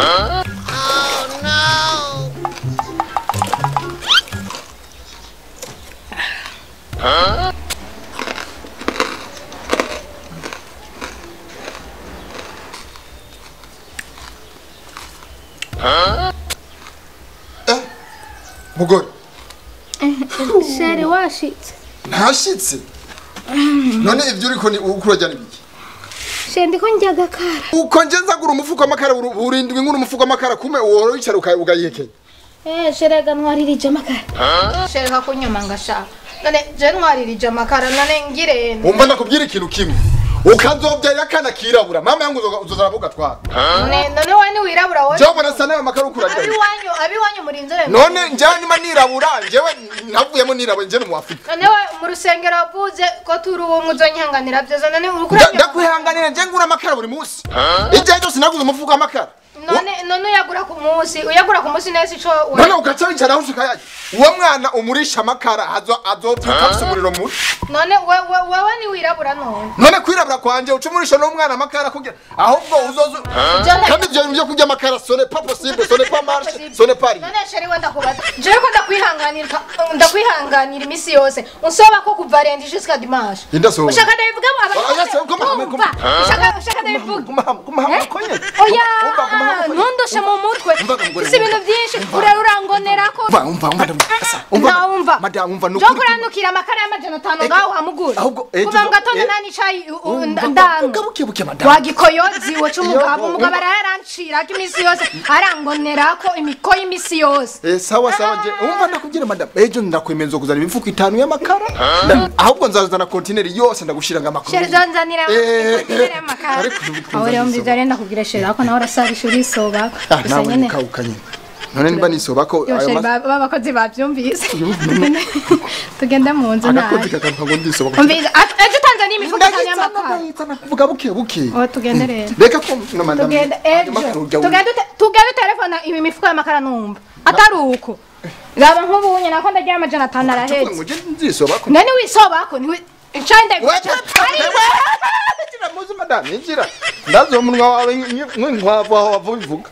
Oh no. Huh? Huh? Mugore. Chéri washitse. Ntashitse. None ivyo uriko ni ukurajyana ibiki? Chéri ndiko njya gakara. Uko nje nzagura umufuko w'amakara urindwi nkuru umufuko w'amakara kume uhora wicara ukayihekenya. Chéri ga ntwaririje amakara. Chéri hakunyuma ngashaka. None je ntwaririje amakara none ngirende. Umva ndakubwira ikintu kimwe. Ukazobyara akana kirabura mama yangu uzozara bugatwara. None wewe ni wirabura wowe. Jewe mbona sana amakara ukurajya. Abiwanyu muri inzobe. None njye nyuma nirabura njyewe navuyemo nirabura njye mu Afrika. None we mu rusengero wavuze ko turi ubumwe uzonyihanganira byoza none urukurajya. Ndakwihanganira njye ngura amakara buri munsi. Ijye cyose naguze umufuko w'amakara. None uyagura ku munsi, uyagura ku munsi nese ico. None ugaca wicara aho ushaka. Uwo mwana umurisha amakara azovyuka afise umuriro mubi. None wewe ni wirabura none. None kwirabura kwanje uca umurisha n'umwana amakara kugira ahubwo uzozo. Kandi ivyo bintu byo kurya amakara ce n'est pas possible, ce n'est pas marche, ce n'est pas rien. None chéri we ndakubaza. Jewe ko ndakwihanganira imisi yose. Unsoba ko kuva lundi jusqu'à dimanche. Ushaka ndabivuga aba. Ushaka ndabivuga. Guma konye. Oya. Ntundoshe mu mutwe. Si ibintu byinshi urarangonera ko. Umva umva. Madam umva nuko. Jokuranukira amakara y'amajana 5 ngaho hamugura. Kuva mu gatondo nani chai ndanga. Buke madam. Wagikoyozi wo cyumugabo umugabo ararancira ko imisi yose arangonera ko imikoyi imisi yose. Sawa sawa je umva ndakubwira madam ejo ndakwemenza kuzana imifuko 5 y'amakara. Ahubwo nzazana kontineri yose ndagushira nga makuru. Chéri zanzanira kontineri y'amakara. Aho rero mbiza renda kubwira chéri ako nawe urasarisha urisoba. Gusa nyene none niba nisoba ko ayo babakozi babyumvise. Tugende mu nzu nawe. Agakozi kakampa ngo ndisoba. Umvise ejo utanzaniye imifuko 5 y'amakara. Vuga buke buke. Oh tugende rero. Reka ko no madam. Tugende ejo. Tugende telefona ibi mifuko y'amakara numva. Atari uko. Raba nk'ubunye nako ndagira amajana 5 arahetse. Ngo ndisoba ko. None wisoba ko ni nshanda. Muzi madam injira. Ndazo umunwa wawe nk'inkwavu aho wavuga.